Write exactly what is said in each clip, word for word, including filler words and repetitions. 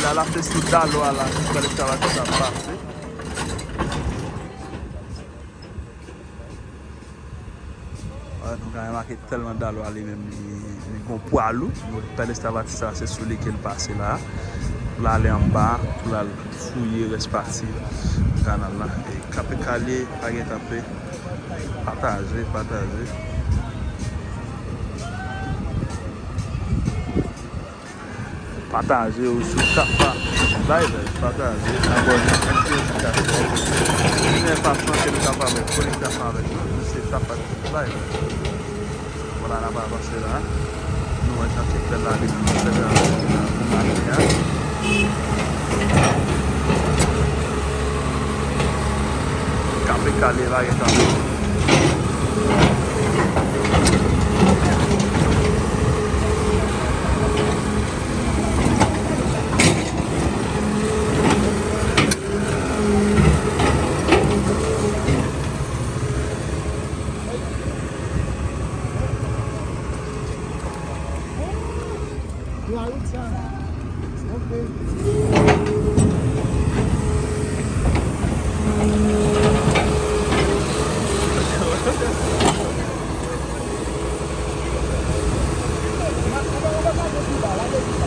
Ala se sou dalò a la, sou pale sa va sa pase. Wè, nou ka remake tèlman dalò a li menm, li, li gon pwa lou. Pale sa va sa, se sou li ke l pase la. Pou l ale anba, pou l al fouye rès pati kanal la. E Kape Kalye, pa gen kanpe. Pataje, pataje. Pataje ou sou Tafa Live, pataje, abòne, aktive notifikasyon. Premye fason ke nou kapab konekte ansanm avèk nou, se Tafa Live. Vwala, n ap avanse la. Nou wè jan ke pèl la li fè jan pou maten an. Kape Kalye, pa gen kanpe.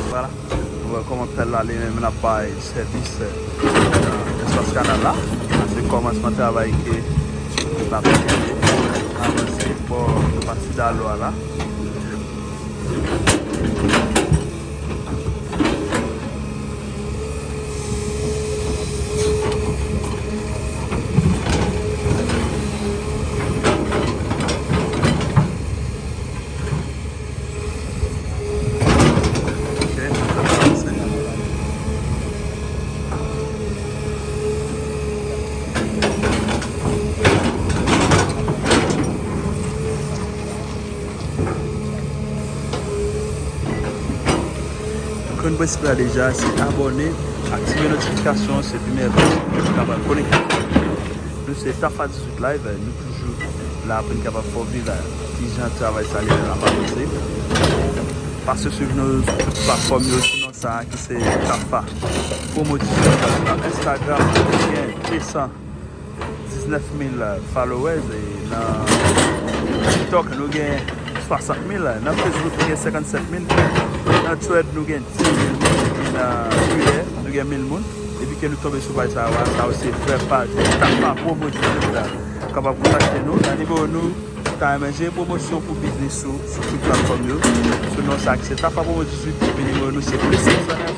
Vwala. Nou wè kòman pèl la li menm l ap bay sèvis, eh, nan espas kanal la. Sa se kòmansman travay ke l ap avanse bò pati dalò a la. Ok, sa pase. Nou konn prensip la deja, se abòne, aktive notifikasyon, se pi mèvèy, pou nou kapab konekte. Nou se Tafa dizuit Live, nou toujou la pou n kapab fè w viv kijan travay sa li menm ap avanse. Pase swiv nou sou tout platfòm yo sou non sa a ki se Tafa Promo dizuit. Nan Instagram, nou gen de san diznèf mil followers, e nan TikTok, nou gen swasant mil, nan Facebook, nou gen senkannsèt mil, nan Thread, nou gen dis mil moun, epi nan Twitter, nou gen mil moun. Depi ke nou tonbe sou paj sa yo a, sa yo se vrè paj Tafa Promo dizuit la. Kapab kontakte nou nan nimewo nou ta renmen jere pwomosyon pou biznis ou sou tout platfòm yo. Sou non sa ki se Tafa Promo dizuit, epi nimewo nou se plis sèt san nèf,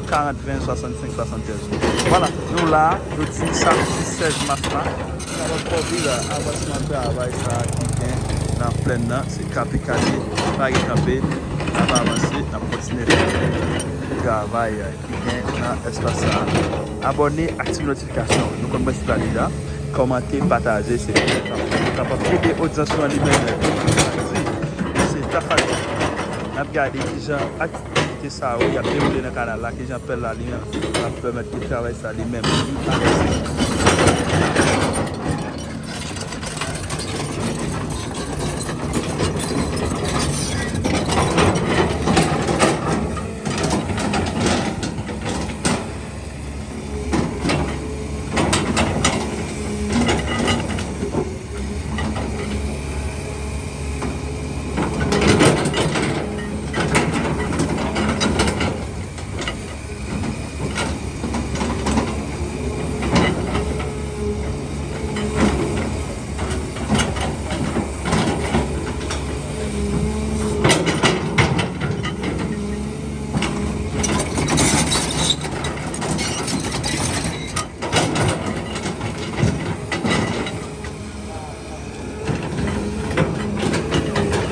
karant, ven, swasannsenk, swasanntèz. Vwala, nou la, nou di samdi sèz mas la. Sa va fè w viv avansman travay sa a ki gen nan plèn nan. Se Kape Kalye, pa gen kanpe, n ap avanse, n ap kontinye fè travay ki gen nan espas sa a. Abòne, aktive notifikasyon. Nou konn prensip la deja. Kòmante, pataje, se pou nou kapab ede odyans nou an li menm. Se Tafa. N ap gade kijan aktivite sa yo y ap dewoule nan kanal la, kijan pèl la li menm ap pèmèt ke travay sa li menm li avanse.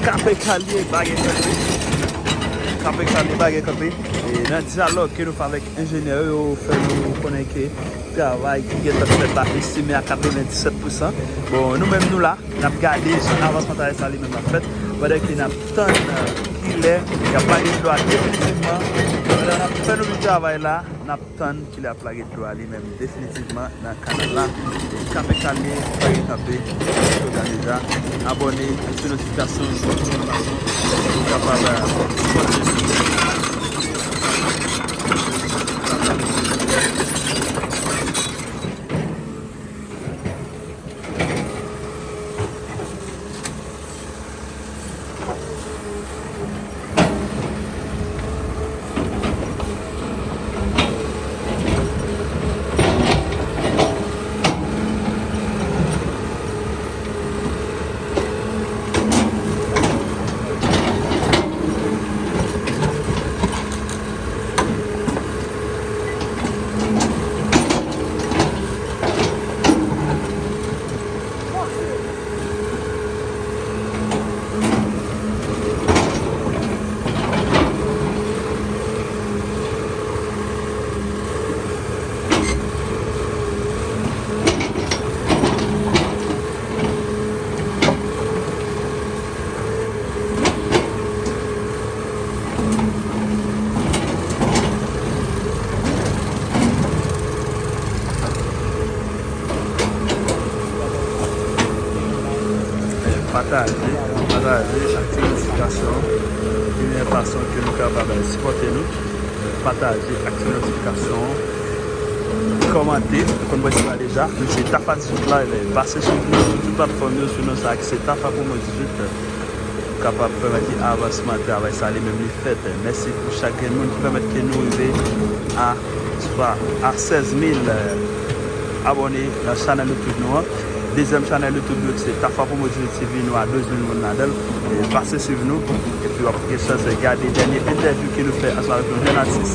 Kape Kalye, pa gen kanpe. Kape Kalye, pa gen kanpe. E nan dyalòg ke nou fè avèk enjenyè yo, yo fè nou konnen ke travay ki gentan fèt la estime a katrevenndisèt pousan. Bon, nou menm nou la, n ap gade jan avansman travay sa li menm ap fèt, pandan ke n ap tann, euh, kilè y ap lage dlo a definitivman. Pandan n ap fè nou travay la, n ap tann kilè y ap lage dlo a li menm definitivman nan kanal la. Kape Kalye, pa gen kanpe, nou deja abòne, aktive notifikasyon, se yon fason pou kapab, euh, kontinye. Pataje, pataje, aktive notifikasyon. Ki menm fason ke nou kapab sipòte nou. Pataje, aktive notifikasyon. Kòmante, nou konn pwensip la deja. Nou se Tafa dizuit Live. Pase swiv nou sou tout platfòm yo, sou non sa ki se Tafa Promo dizuit. Kapab pèmèt ke avansman travay sa li menm li fèt. Mèsi pou chak grenn moun ki pèmèt ke nou rive a, a sèz mil abòne nan chanèl YouTube nou an. Dezyèm chanèl YouTube nou se Tafa Promo dizuit T V, nou a douz mil moun ladan l. E pase swiv nou, epi w ap gen chans gade dènye entèvyou ke nou fè ansanm avèk yon jèn atis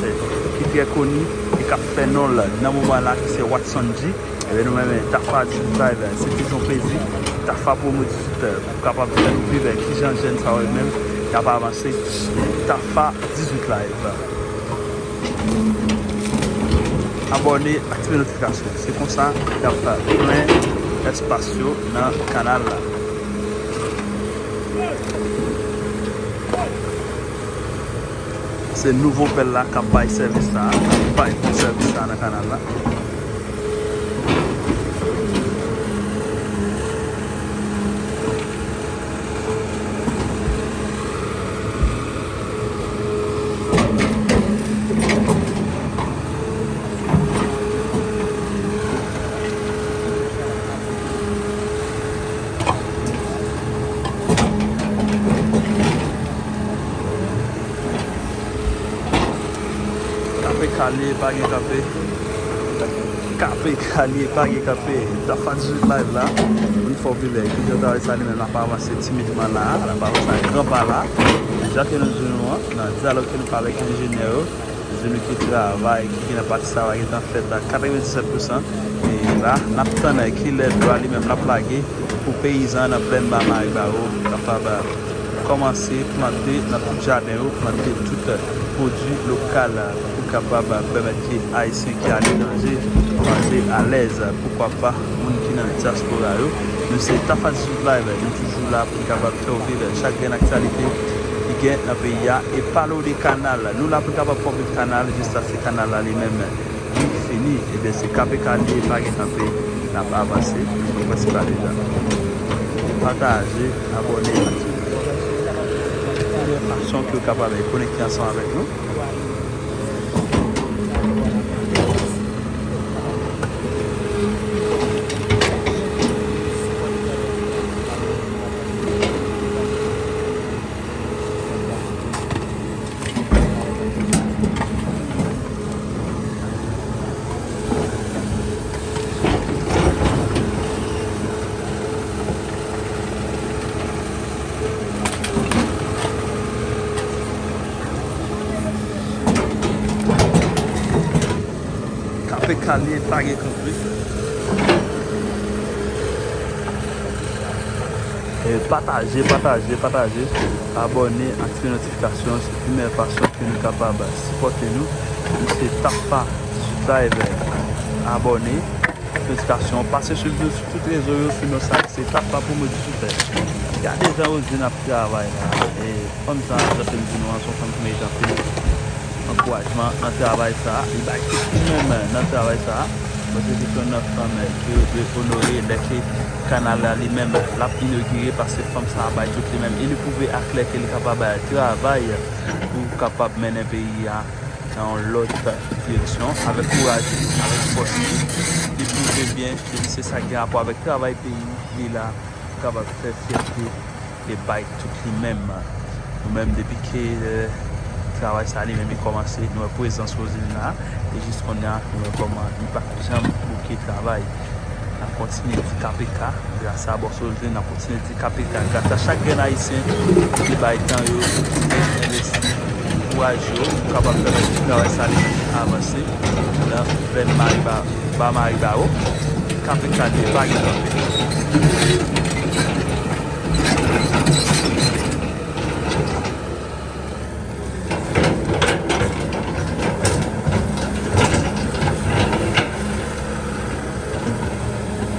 ki trè koni e k ap fè non l nan moman la, ki se Watson G. Ebyen, nou menm, Tafa dizuit Live, se toujou yon plezi. Tafa Promo dizuit, pou kapab fè nou viv kijan jèn sa yo menm y ap avanse. Tafa dizuit Live. Abòne, aktive notifikasyon. Se konsa y ap plen espas yo nan kanal la. Se nouvo pèl la k ap bay sèvis sa a, k ap bay bon sèvis sa a nan kanal la. Kanpe kale, pa gen kanpe. Kanpe kale, pa gen kanpe. Tafa dizuit Live la. Moun fò vivè. Ki jan travay sa li menm l ap avanse timidman la. L ap avanse ak gran pa la. Jan ke nou di nou an, nan dyalòg ke nou fè avèk enjenyè yo, di nou ki travay ki gen nan pati sa a gentan fèt a katrevenndisèt pousan. E la, n ap tann kilè dwa li menm l ap lage pou peyizan nan plèn Ba Maribawo kapab kòmanse plante nan tout jaden yo, plante tout pwodui lokal pou kapab pèmèt ke Ayisyen ki aletranje manje alèz, poukwa pa moun ki nan dyaspora yo. Nou se Tafa dizuit Live, nou toujou la pou n kapab fè w viv chak grenn aktyalite ki gen nan peyi a. E pale w de kanal, nou la pou n kapab fè w viv kanal, jis sa se kanal la li menm. Li fini, ebyen se kanpe kale, pa gen kanpe, n ap avanse, nou pran ti pa deja. Pataje, abòne, aktive. Yon fason ke w kapab konekte ansanm avèk nou. Kanpe kale, pa gen kanpe. E, pataje, pataje, pataje. Abòne, aktive notifikasyon. Se pi meyè fason ke nou kapab sipòte nou. Nou se Tafa dizuit Live. Abòne, notifikasyon. Pase swiv nou sou tout rezo yo, sou non sa se Tafa Promo dizuit. Gade jan Roselyne ap travay la. E fanm sa, jan ke m di nou an, se yon fanm ki merite anpil ankourajman nan travay sa a. Li bay tout li menm nan travay sa a. Mwen se kesyon nan fanm ke yo dwe onore lè ke kanal la li menm l ap inogire, paske fanm sa a bay tout li menm. E li pwouve aklè ke li kapab travay pou kapab mennen peyi a nan yon lòt direksyon. Avèk kouraj li, avèk fòs li, li pwouve byen ke li se sa ki gen rapò avèk travay peyi li la, pou kapab fè fyète e bay tout li menm. Nou menm, depi ke, eh, travay sa li menm li kòmanse, nou wè prezans Roselyne la, e jis kounye a, nou wè kòman li pa janm bouke travay. N ap kontinye di K P K, gras a bòs Roselyne, n ap kontinye di K P K, gras a chak grenn Ayisyen ki bay tan yo, ki envesti kouraj yo, pou kapab pèmèt travay sa li avanse nan plèn Mariba-, Ba Maribawo. K P K de pa gen kanpe.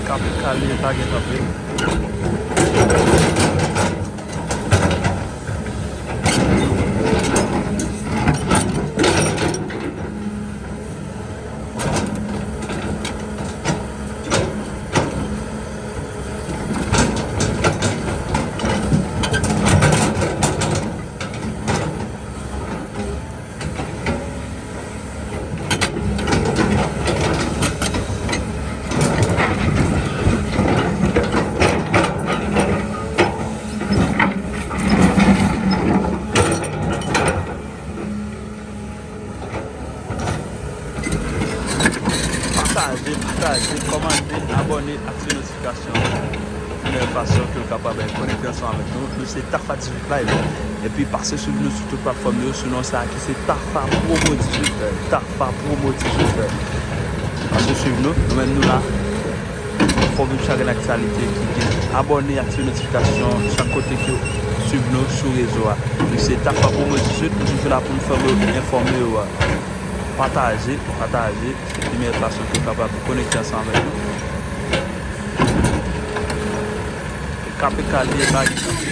K P K de pa gen kanpe. Pataje, pataje, kòmante, abòne, aktive notifikasyon. Yon fason ke w kapab konekte ansanm avèk nou. Nou se Tafa dizuit Live. Epi pase swiv nou sou tout platfòm yo sou non sa a ki se Tafa Promo dizuit. Tafa Promo dizuit. Pase swiv nou, nou menm nou la. Fò w viv chak grenn aktyalite ki gen. Abòne, aktive notifikasyon chak kote ke w swiv nou sou rezo a. Nou se Tafa Promo dizuit, nou toujou la pou n fè w enfòme w. Pataje, pataje. Se pi meyè fason ke w kapab konekte ansanm avèk nou. K P K liye, pa gen kanpe.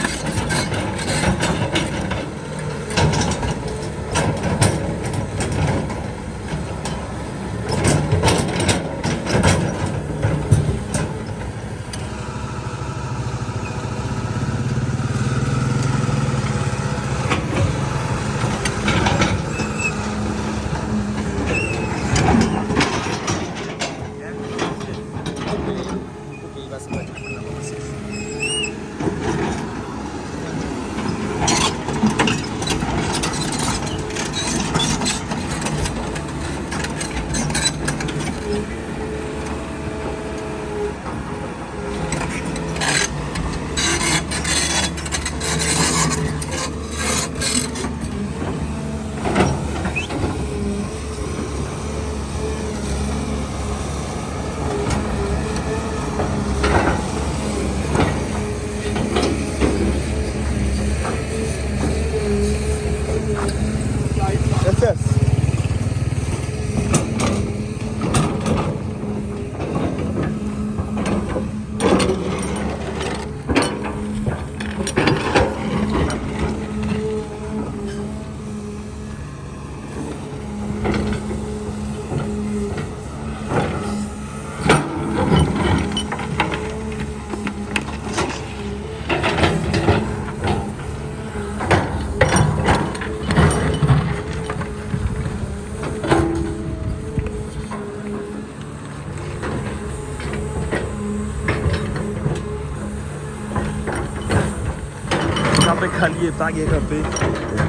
K P K liye, pa gen kanpe.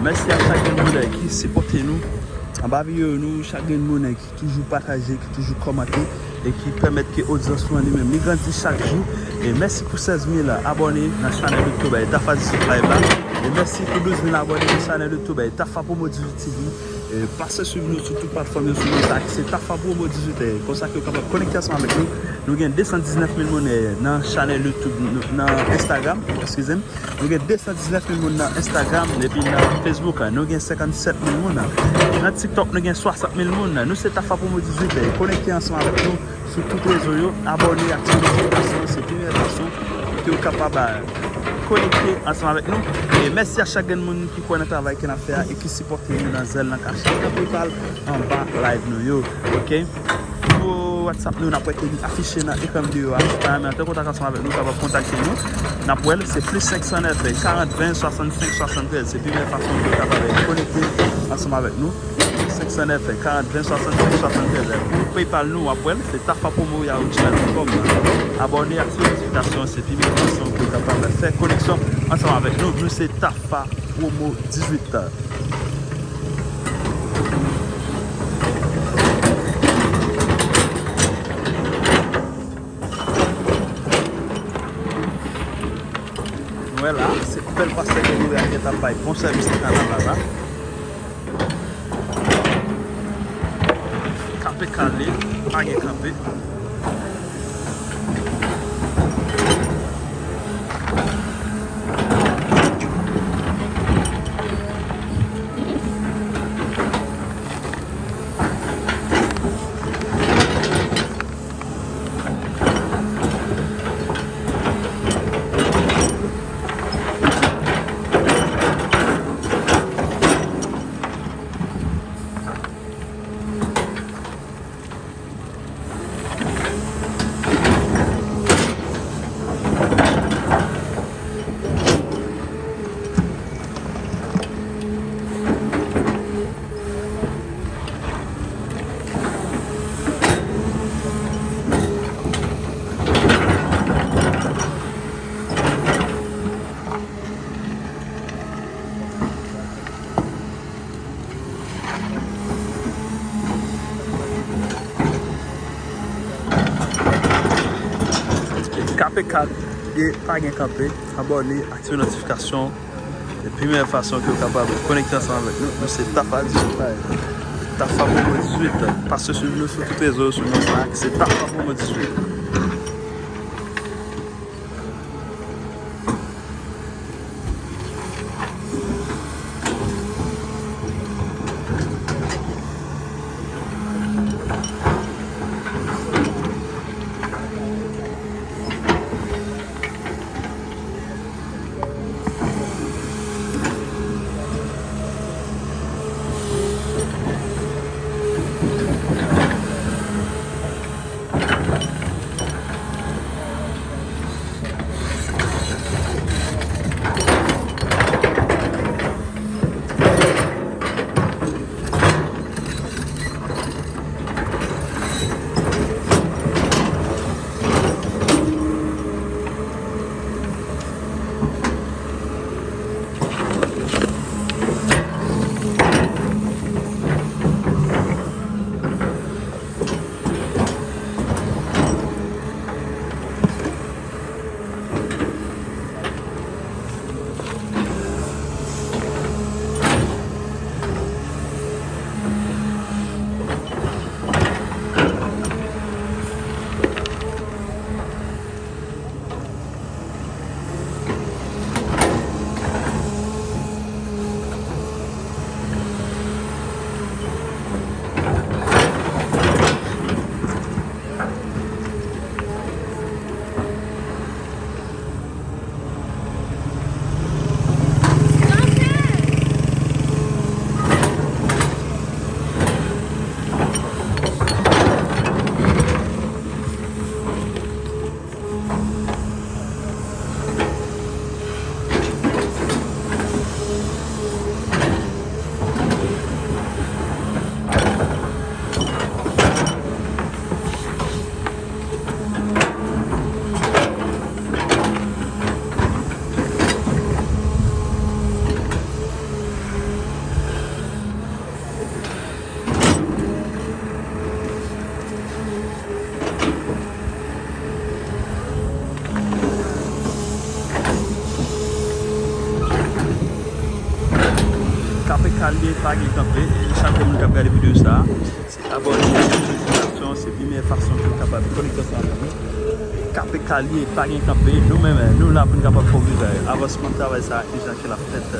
Mèsi a chak grenn moun ki sipòte nou anba videyo nou, chak grenn moun ki toujou pataje, ki toujou kòmante e ki pèmèt ke odyans nou an li menm li grandi chak jou. E mèsi pou sèz mil abòne nan chanèl YouTube Tafa dizuit Live la. E mèsi pou douz mil abòne nan chanèl YouTube Tafa Promo dizuit T V. E pase swiv nou sou tout platfòm yo sou non sa ki se Tafa Promo dizuit. E konsa ke w kapab konekte ansanm avèk nou. Nou gen de san diznèf mil moun, e, nan chanèl YouTube, nou, nan Instagram, eskize m. Nou gen de san diznèf mil moun nan Instagram, epi nan Facebook, nou gen senkannsèt mil moun. Nan TikTok, nou gen swasant mil moun. Nou se Tafa Promo dizuit, e, konekte ansanm avèk nou sou tout rezo yo, abòne, aktive notifikasyon, se pi meyè fason ke w kapab, a, konekte ansanm avèk nou. E mèsi a chak grenn moun ki kwè nan travay ke n ap fè a e ki sipòte nou nan zèl nan kachèt nan PayPal anba live nou yo. Oke? Nimewo WhatsApp nou, n ap wè ke li afiche nan ekran videyo a. Si w ta renmen antre kontak ansanm avèk nou, w kapab kontakte nou. N ap wè l, se plis senk san nèf, karant, ven, swasannsenk, swasanntrèz. Se pi bèl fason pou w kapab konekte ansanm avèk nou. Senk san nèf, karant, ven, swasannsenk, swasanntrèz. Pou PayPal nou, w ap wè l, se tafa promo yahoo gmail dot com. Abòne, aktive notifikasyon, se pi bèl fason pou w kapab fè koneksyon ansanm avèk nou. Nou se Tafa Promo dizuit. Nou wè la, se bèl pastè ke nou wè a gentan bay bon sèvis nan kanal la la. Kanpe kale, pa gen kanpe. K P K ye, pa gen kanpe. Abòne, aktive notifikasyon. Se pi meyè fason ke w kapab konekte ansanm avèk nou. Nou se Tafa dizuit Live. Tafa Promo dizuit. Pase swiv nou sou tout rezo sou non sa a, ki se Tafa Promo dizuit. K P K li ye, pa gen kanpe. Chak moun k ap gade videyo sa a, se abòne, aktive notifikasyon, se pi meyè fason pou w kapab konekte ansanm avèk nou. K P K li ye, pa gen kanpe. Nou menm, nou la pou n kapab fè w viv avansman travay sa a, kijan ke l ap fèt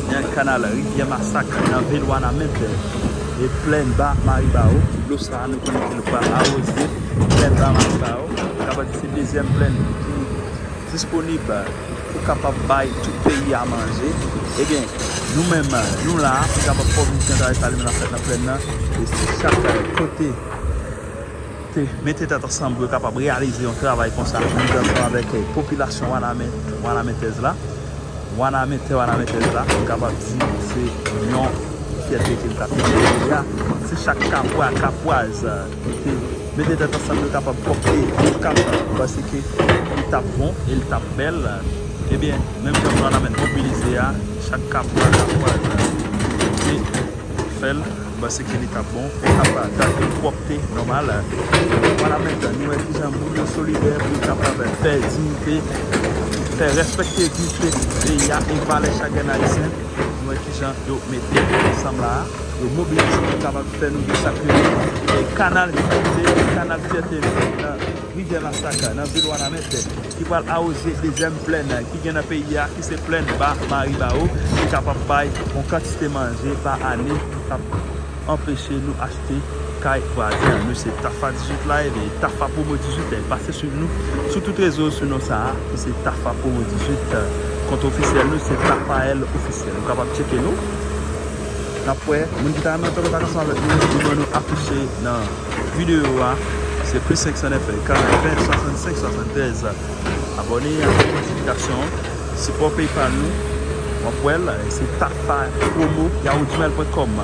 nan kanal Rivyè Masak, nan vil Wanament, e plèn Ba Maribawo. Dlo sa a, nou konnen ke l pral awoze plèn Ba Maribawo. Kapab di se dezyèm plèn ki disponib pou kapab bay tout peyi a manje. Ebyen, nou menm, nou la pou kapab fè w viv jan travay sa li menm ap fèt nan plèn nan. E si chak kote te mete tèt ansanm pou yo kapab reyalize yon travay konsa, menm jan ansanm avèk, eh, popilasyon Wanament, Wanamentèz la, Wanamentè, Wanamentèz la, m kapab di se yon fyète ke m t ap di a. Se chak Kapwa, Kapwaz, eh, ki te mete tèt ansanm, yo kapab pòte yon kap, paske li t ap bon e li t ap bèl. Ebyen, menm jan Wanament mobilize a, chak Kapwa, Kapwaz, eh, te fè l, m panse ke li t ap bon, pou kapab gade pwòpte nòmal. Wanament, nou wè kijan moun yo solidè pou yo kapab fè diyite, fè respekte diyite peyi a e valè chak grenn ayisyen. Nou wè kijan yo mete ansanm la a, yo mobilize pou kapab fè nou gen sa k rele, eh, kanal fierté, kanal fierté nan Rivyè Masak, nan vil Wanament, ki pral awoze dezyèm plèn ki gen nan peyi a, ki se plèn Ba Maribawo, ki kapab bay yon kantite manje pa ane, k ap anpeche nou achte kay vwazen an. Nou se Tafa dizuit Live e Tafa Promo dizuit. Pase swiv nou sou tout rezo sou non sa a, ki se Tafa Promo dizuit. Kont ofisyèl nou se Tafael Ofisyèl. Ou kapab tcheke nou. N ap wè, moun ki ta renmen antre an kontak ansanm avèk nou, nimewo nou afiche nan videyo a, se plis senk san nèf, karant ven, swasannsenk, swasanntrèz. Abòne, aktive notifikasyon, sipò PayPal nou, w ap wè l, se tafa promo yahoo gmail pwen kòm.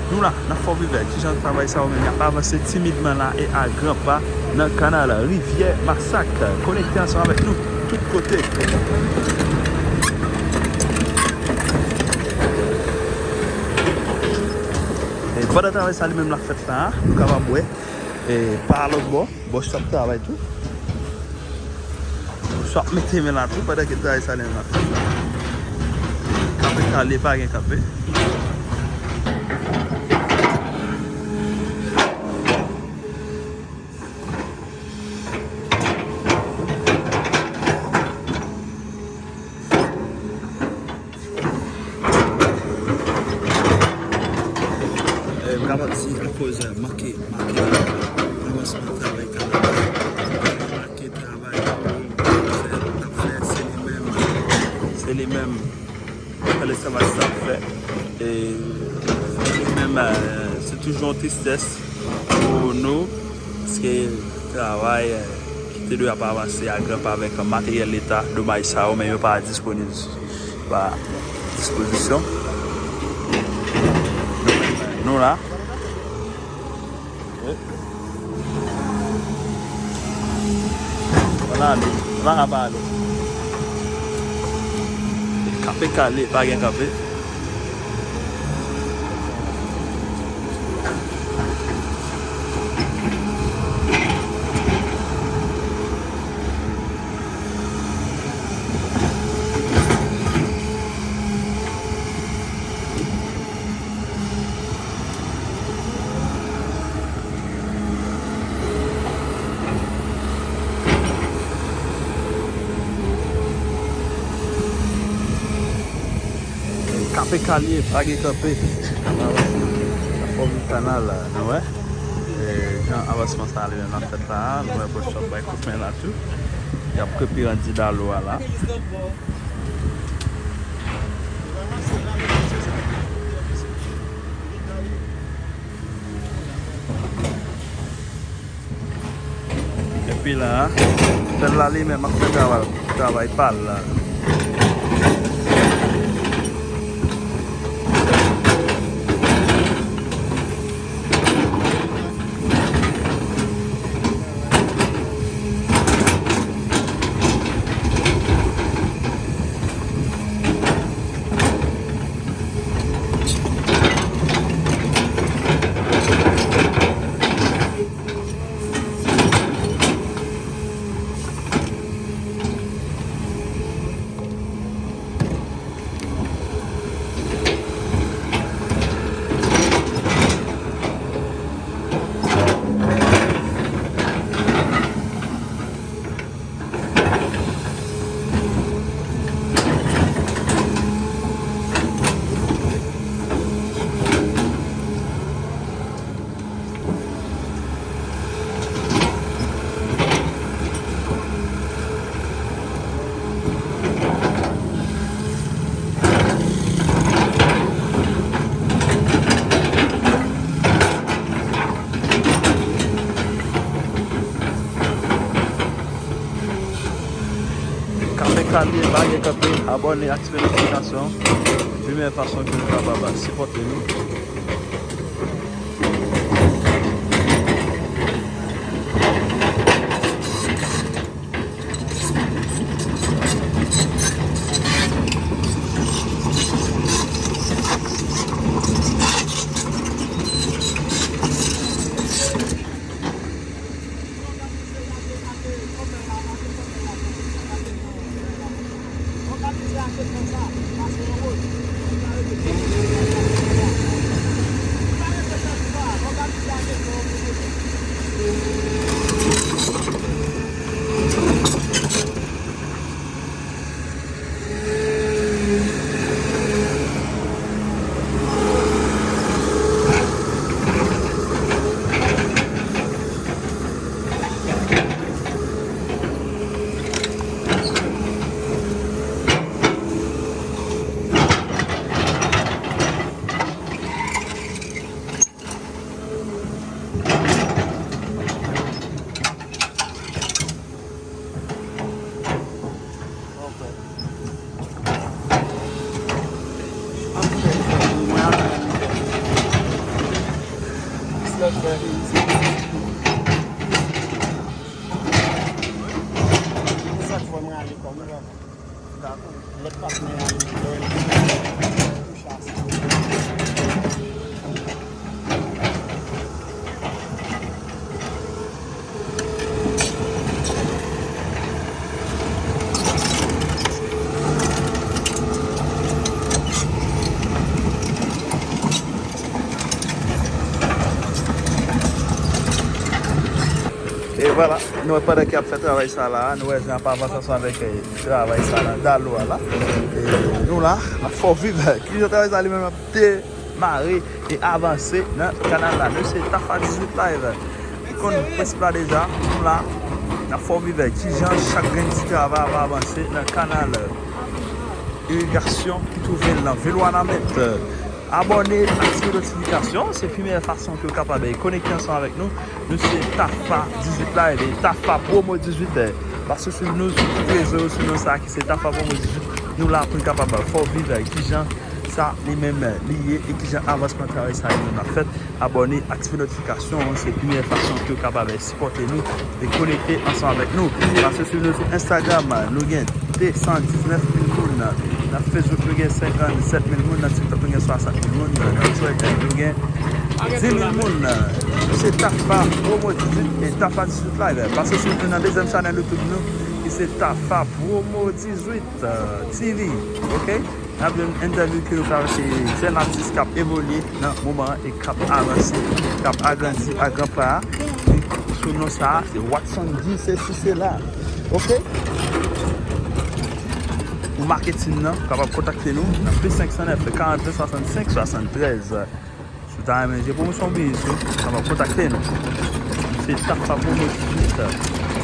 Nou la, n ap fè w viv kijan travay sa yo menm y ap avanse timidman la e a gran pa nan kanal Rivyè Masak. Konekte ansanm avèk nou tout kote. E pandan travay sa li menm l ap fèt la, nou kapab wè, e pa lòt bò, bòs yo ap travay tou. Swa ap mete men la tou pandan ke travay sa la ap fèt. Kanpe kale, pa gen kanpe. Eh, m kapab di akoz, eh, manke, manke avansman travay kanal la. Manke travay pou fè, ap fè, se li menm. Se li menm. Fè lesanvaj sa ap fè. E se li menm, eh, se toujou yon tristès pou nou, paske travay, eh, ki te dwe ap avanse a granpa avèk materyèl leta, domaj sa yo, men yo pa disponib, pa dispozisyon. Nou la. Ann ale, ann ale. Kanpe kale, pa gen kanpe. Kanpe kale, pa gen kanpe. Fòm kanal la, nou wè. E, jan avansman sa li menm ap fèt la, nou wè Bosch ap bay kout men la tou. Y ap krepe an di dalo a la. Epi la, fè l la li menm ap fè travay, travay pa l la. Kanpe kale, pa gen kanpe, abòne, aktive notifikasyon. Pi men fason ke nou kapab sipòte nou. Dakò. Lòt patnè a li menm, lè w wè li touche a sa. Vwala, nou wè pandan ke y ap fè travay sa la, nou wè jan ap avanse ansanm avèk, eh, travay sa nan Dalo a la. E nou la, n ap fè w viv kijan travay sa li menm ap demare e avanse nan kanal la. Nou se Tafa dizuit Live. Ou konn prensip la deja, nou la, n ap fè w viv kijan chak grenn ti travay ap avanse nan kanal irigasyon ki twouve l nan vil Wanament. Abòne, aktive notifikasyon, se pi meyè fason ke w kapab konekte ansanm avèk nou. Nou se Tafa dizuit Live e Tafa Promo dizuit. Pase swiv nou sou tout rezo yo sou non sa ki se Tafa Promo dizuit. Nou la pou n kapab fè w viv kijan sa li menm li ye e kijan avansman travay sa li menm ap fèt. Abòne, aktive notifikasyon, se pi meyè fason ke w kapab sipòte nou e konekte ansanm avèk nou. Pase swiv nou sou Instagram, nou gen de san diznèf mil moun. Nan Facebook, nou gen senkannsèt mil moun. Nan TikTok, nou gen swasant mil moun. Nan Threads, nou gen dis mil moun. Nou se Tafa Promo dizuit e Tafa dizuit Live. Pase swiv nou nan dezyèm chanèl YouTube nou, ki se Tafa Promo dizuit, eh, T V. Oke? N ap jwenn entèvyou ke nou ka se jèn atis k ap evolye nan moman an e k ap avanse, k ap agrandi a gran pa. Sou non sa a, se Watson di sesi sela. Oke? Pou maketin nan, ou kapab kontakte nou nan plis senk san nèf, karant, swasannsenk, swasanntrèz. Si w ta renmen jwe pwomosyon biznis ou, ou kapab kontakte nou. Se Tafa Promo dizuit.